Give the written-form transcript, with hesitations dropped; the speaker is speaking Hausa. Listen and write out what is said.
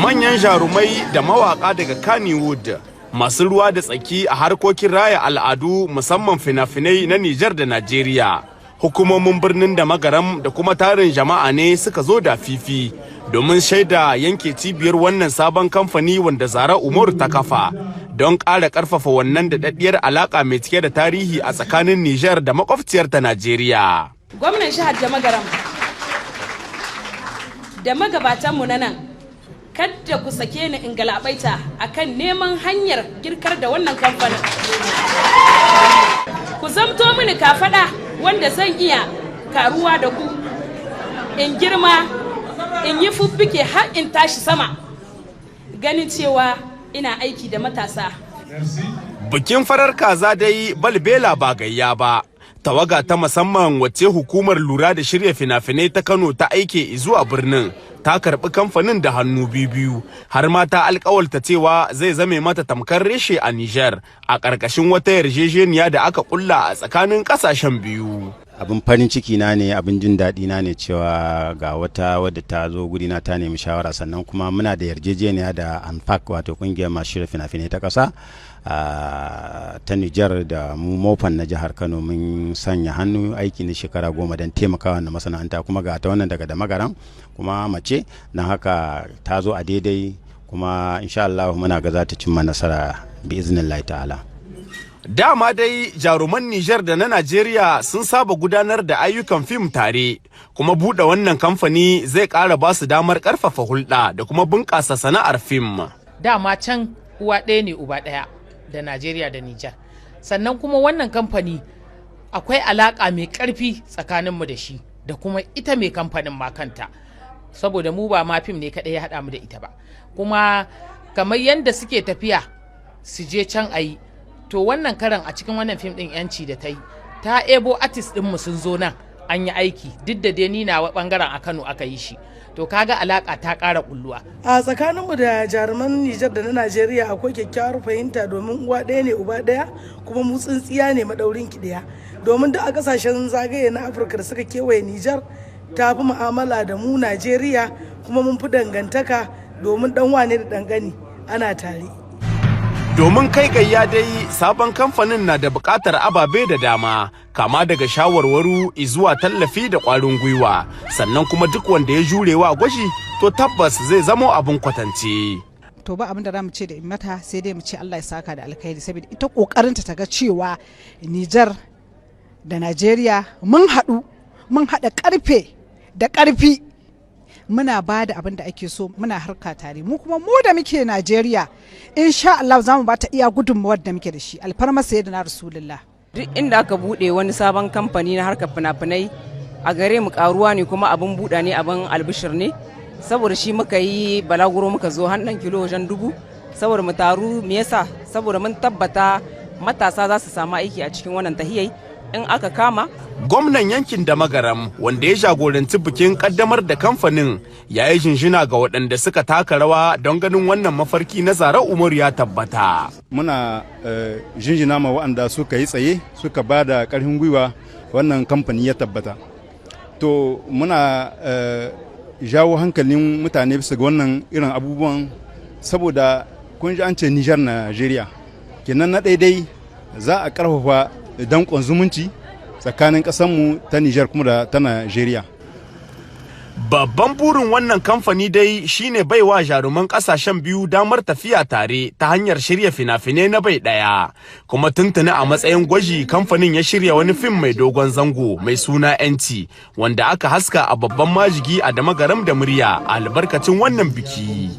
Manyan jarumai da mawaka daga Kannywood, masu ruwa da tsaki a harkokin raya al'adu, musamman fina-finai na Nijar da Najeriya, hukumomin birnin da Magaram da kuma tarin jama'a ne suka zo da fifi domin shaida yanke cibiyar wannan sabon kamfani wanda Zara Umaru ta kafa don ƙara ƙarfafa wannan daɗaɗɗiyar alaƙa mai cike da tarihi a tsakanin Nijar da makwabciyarta Najeriya. Gwamnan jihar da Magaram da magabatanmu na nan, kadda ku sake ni in galabaita akan neman hanyar girkar da wannan kamfanin. Ku zamto mini kafada wanda zan iya karuwa da ku, in girma, in yi fuffike har in tashi sama, ganin cewa ina aiki da matasa. Bikin farar kaza dai balbela ba gayya ba. Tawaga ta musamman wacce hukumar lura da shirya fina-finai ta Kano ta aike zuwa birnin ta karbi kamfanin da hannu biyu, har ma ta alkawalta cewa zai zame mata tamkar reshe a Niger a ƙarƙashin wata yarjejeniya da aka kulla a tsakanin ƙasashen biyu. Abin farin ciki na ne, abin jin daɗi na ne cewa ga wata wadda ta zo gurina ta nemi shawara. Sannan kuma muna da yarjejeniya da ANFAC, wato kungiyar masu shirya fina-finai ta ƙasa ta Nijar, da mu MOPPAN na jihar Kano mun sanya hannu aiki na shekara 10 don taimakawa na masana'anta. Kuma ga ta wannan daga da Magaran, kuma mace na haka ta zo a daidai, kuma insha Allah muna ga za ta cimma nasara bi iznillahi ta'ala. Dama dai jaruman Nijar da na Najeriya sun saba gudanar da ayyukan fim tare, kuma buɗe wannan kamfani zai ƙara ba su damar ƙarfafa hulɗa da kuma bunƙasa sana'ar fim. Dama can uwa ɗaya ne uba ɗaya da Najeriya da Nijar. Sannan kuma wannan kamfani akwai alaƙa mai ƙarfi tsakaninmu da shi da kuma ita mai kamfanin ma kanta. Saboda mu ba ma fim ne kaɗai ya haɗa mu da ita ba. Kuma kamar yadda suke tafiya su je can a yi, to wannan karan a cikin wannan fim din Yanci da ta yi, ta ebo artist ɗinmu sun zo nan an yi aiki, duk da dai ni nawa bangaren a Kano aka yi shi. To kaga alaka ta ƙara kulluwa. A tsakaninmu da jaruman Nijar da na Najeriya akwai kyakkyawar fahimta, domin uwa ɗaya ne uba ɗaya, kuma mu tsintsiya ne maɗaurin ki ɗaya, domin duk a ƙasashen zagaye na Afirka da suka kewaye Nijar ta fi mu'amala da mu Najeriya, kuma mun fi dangantaka domin ɗan wane da ɗan ƙani ana tare. Domin kai gayya dai, sabon kamfanin na da buƙatar ababe da dama, kama daga shawarwaru zuwa tallafi da ƙwarin gwiwa, sannan kuma duk wanda ya jurewa gwaji to tabbas zai zamo abin kwatance. To, ba abin da za mu ce da mata sai dai mu ce Allah ya saka da alkhairi, saboda ita kokarinta ta ga cewa Nijar da Najeriya mun haɗu, mun haɗa ƙarfe da ƙarfi, muna ba da abin da ake so, muna harka tare. Mu kuma mu da muke Najeriya, insha Allah za mu ba ta iya gudunmawar da muke da shi, alfarma na Rasulullah. Duk inda aka bude wani sabon kamfani na harkar fina-finai, a gare mu karuwa ne, kuma abin buɗa ne, abin albishir ne. Saboda shi muka yi balaguro muka zo hannun kilo wajen 1000 saboda mu taru. Me yasa? Saboda mun tabbata matasa za su samu aiki a cikin wannan tahiyai in aka kama. Gwamnan yankin da Magaram wanda ya jagoranci bikin kaddamar da kamfanin ya yi jinjina ga waɗanda suka taka rawa don ganin wannan mafarki na Zara Umaru ya tabbata. Muna jinjina ma waɗanda suka yi tsaye suka ba da ƙarfin gwiwa wannan kamfani ya tabbata. To, muna jawo hankalin mutane bisa ga wannan irin abubuwan, saboda kun ji an ce Nijar Najeriya. Kenan na daidai za a ƙarfafa danƙon zumunci tsakanin ƙasanmu ta Nijar kuma da ta Najeriya. Babban burin wannan kamfani dai shine baiwa jaruman kasashen biyu damar tafiya tare ta hanyar shirya fina-finai na bai ɗaya. Kuma tuntuni a matsayin gwaji kamfanin ya shirya wani fim mai dogon zango mai suna 'Yanci, wanda aka haska a babban majigi a Damagaram da murya a albarkacin wannan biki.